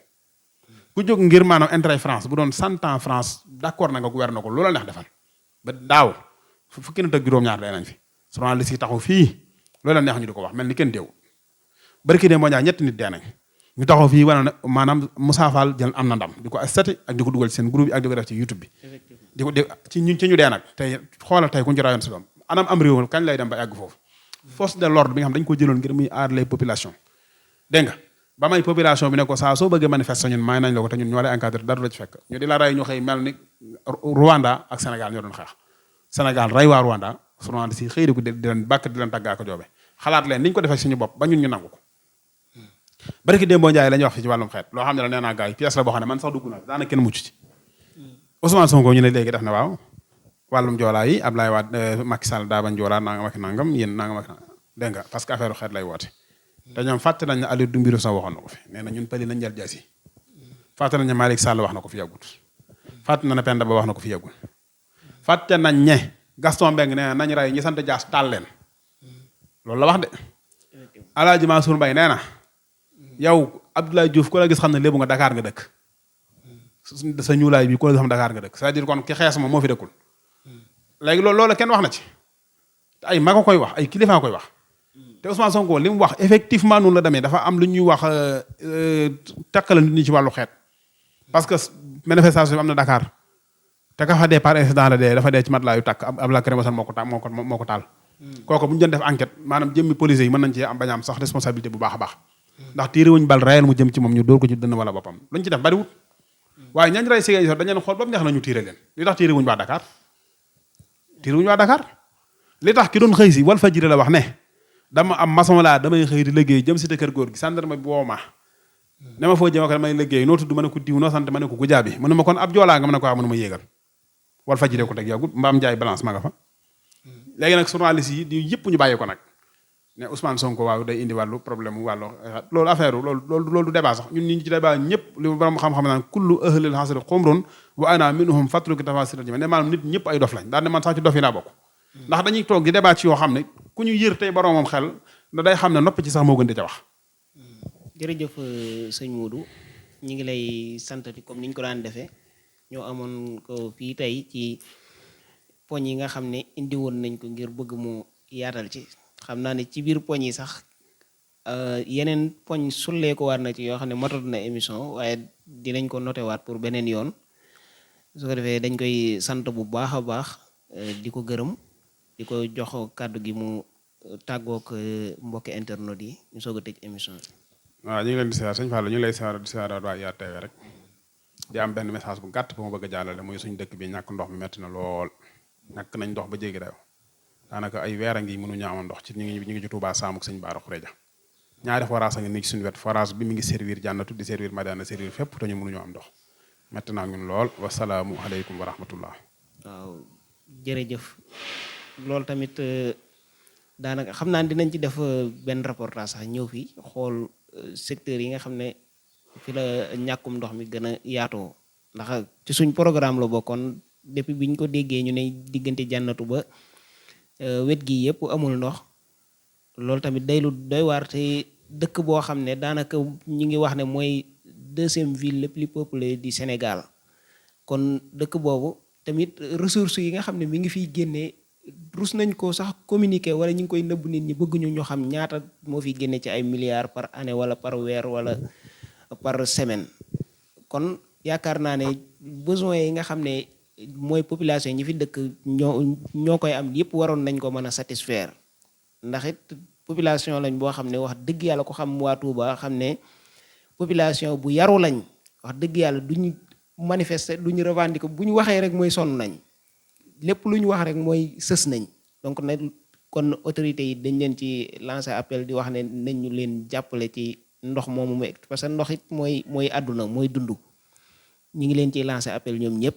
ku jóg ngir maanaam intérêt France bu doon 100 ans France d'accord na nga gouverner ko loola neex defal ba daaw fukki nit ak juróom-ñaar day nañ fi journaliste yi taxaw fii loola neex ñu di ko wax mel ni kenn teew barki de moo ñaar ñetti nit dee nañ ñu taxaw fii wane ne maanaam Moussa Fall jël am na ndam di ko assati ak di ko dugal ci seen groupe bi ak di ko def ci YouTube bi di ko ci ñu dee nag tey xoolal tey ku ñu ci rayoon si doom anam am réew kañ lay dem ba àgg foofu force de l'ordre bi nga xam dañ ko jëloon ngir muy aar les populations dégg nga ba may population bi ne ko saa soo bëggee manifester ñun may nañ la ko te ñun ñoo lay encadré dara la ci fekk ñu di la rey ñu xëy mel ni Rwanda ak Sénégal ñoo doon xeex Sénégal rey waa Rwanda Rwanda si xëy di ko di leen bàkk di leen tàggaa ko joobe xalaat leen niñ ko defee suñu bopp ba ñun ñu nangu ko barki démboo Njaay la ñuy wax fi ci wàllum xeet loo xam ne la nee naa gars yi pièce la boo xam ne man sax dugg na daanaka kenn mucc ci Ousmane Sonko ñu ne léegi def na waaw wàllum joolaa yi Ablaye Wade Macky Sall daa bañ joolaa nangam ak nangam yéen nangam ak nangam dégg nga parce que affaire xeet lay woote te ñoom fàtte nañ ne Aliou Dembourou Sow waxoon na ko fi nee na ñun pëli nañ jël jaasi fàtte nañ ne Malick Sall wax na ko fi yàggut fàtte na ne Penda Ba wax na ko fi yàggul fàtte nañ ne Gaston Mbengue nee na nañ rey ñi sant Dias taal leen loolu la wax de Alaaji Mansour Mbaye nee na yow Abdoulaye Diouf ku la gis xam ne lébu nga Dakar nga dëkk sa ñuulaay bi ku la gis xam Dakar nga dëkk c'est-à-dire kon ki xees ma moo fi dëkkul léegi loolu kenn wax na ci te ay mag a koy wax ay kilifa koy wax te Ousmane Sonko li mu wax effectivement noonu la demee dafa am lu ñuy wax takkala nit ñi ci wàllu xeet parce que manifestation bi am na Dakar te ka fa dee par incident la dee dafa dee ci matelas yu tàkk ab la crémation moo ko taal kooku bu ñu doon def enquête maanaam jëmmi police yi mën nañ ci am bañ am sax responsabilité bu baax a baax ndax tiiri wuñ bal réel mu jëm ci moom ñu dóor ko ci dënn wala boppam luñ ci def bariwut waaye ñañ rey sigé dañ leen xool ba mu neex na ñu tiire leen li tax tiiri wuñ waa Dakar tiiri wuñ waa Dakar li tax ki doon xëy si wal fajiri la wax ne dama am maçon laa damay xëy di liggéey jëm si te kër góor gi gendarme bi woo ma ne ma foo jëm ak damay liggéey noo tudd ma ne ko diw noo sant ma ne ko gujaa bi mu ne ma kon ab joolaa nga ma ne ko waaw mu ne ma yéegal wal fajiri ko teg yàggul mbaam jaay balance ma nga fa léegi nag journaliste yi di yëpp ñu bàyyi ko nag ne Ousmane Sonko waaw day indi wàllu problème wàllu loolu affaire loolu du débat sax ñun ñi ci débat ñëpp li borom xam-xam naan kullu ahlil hasri xumrun wa ana minhum fatruki tafasir ji ne maanaam nit ñëpp ay dof lañ daal ne man sax ci dof yi laa bokk ndax dañuy toog di débat ci yoo xam ne ku ñu yër tey boromam xel da day xam ne noppi ci sax moo gën di ca wax jërëjëf sëñ Modou ñu ngi lay santati comme ni ñu ko daan defee ñoo amoon ko fii tey ci poñ yi nga xam ne indi woon nañ ko ngir bëgg mu yaatal ci xam naa ne ci biir poñ yi sax yeneen poñ sullee ko waat na ci yoo xam ne matot na émission waaye dinañ ko noté waat pour beneen yoon su ko defee dañ koy sant bu baax a baax di ko gërëm di ko jox kàddu gi mu tàggook mbokki internet yi ñu soog a tëj émission bi. waaw ñu ngi leen di siyaar sëñ Fall ñu ngi lay siyaar di siyaar waa Yaa TV rek di am benn message bu gàtt bu ma bëgg a jàllale muy suñu dëkk bi ñàkk ndox mi metti na lool ñàkk nañ ndox ba jéggi dayo daanaka ay weer a ngi mënuñu amoon ndox ci ñu ngi ci Touba Samuk sëñ Baara Xureja ñaari forage a ngi nii ci suñu wet forage bi mi ngi servir jànnatu di servir Madina servir fépp te ñu mënuñu am ndox metti naa ñun lool wasalaamu aleykum wa rahmatullah. waaw jërëjëf loolu tamit daanaka xam naa dinañ ci def benn reportage sax ñëw fii xool secteur yi nga xam ne fi la ñàkkum ndox mi gën a yaatoo ndax ci suñ programme la bokkoon depuis biñ ko déggee ñu ne diggante jànnatu ba wet gi yëpp amul ndox loolu tamit day lu doy waar te dëkk boo xam ne daanaka ñu ngi wax ne mooy deuxième ville le plus peuplée du Sénégal kon dëkk boobu tamit ressources yi nga xam ne mi ngi fiy génnee rus nañ ko sax communiquer wala ñu ngi koy nëbb nit ñi bëgguñu ñu xam ñaata moo fiy génne ci ay milliards par année wala par weer wala par semaine kon yaakaar naa ne besoin yi nga xam ne mooy population ñi fi dëkk ñoo koy am yëpp waroon nañ ko mën a satisfaire ndax it population lañ boo xam ne wax dëgg yàlla ko xam waa Touba xam ne population bu yaru lañ wax dëgg yàlla duñu manifester duñu revendiquer bu ñu waxee rek mooy sonn nañ lépp lu ñu wax rek mooy sës nañ donc nag kon autorités yi dañ leen ci lancer appel di wax ne nañ ñu leen jàppale ci ndox moomu mu parce que ndox it mooy àdduna mooy dund ñu ngi leen ciy lancer appel ñoom ñëpp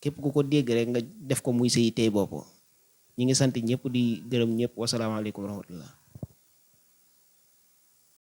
képp ku ko dégg rek nga def ko muy sa yitte bopp ñu ngi sant ñëpp di gërëm ñëpp wasalaamaaleykum wa rahmatullah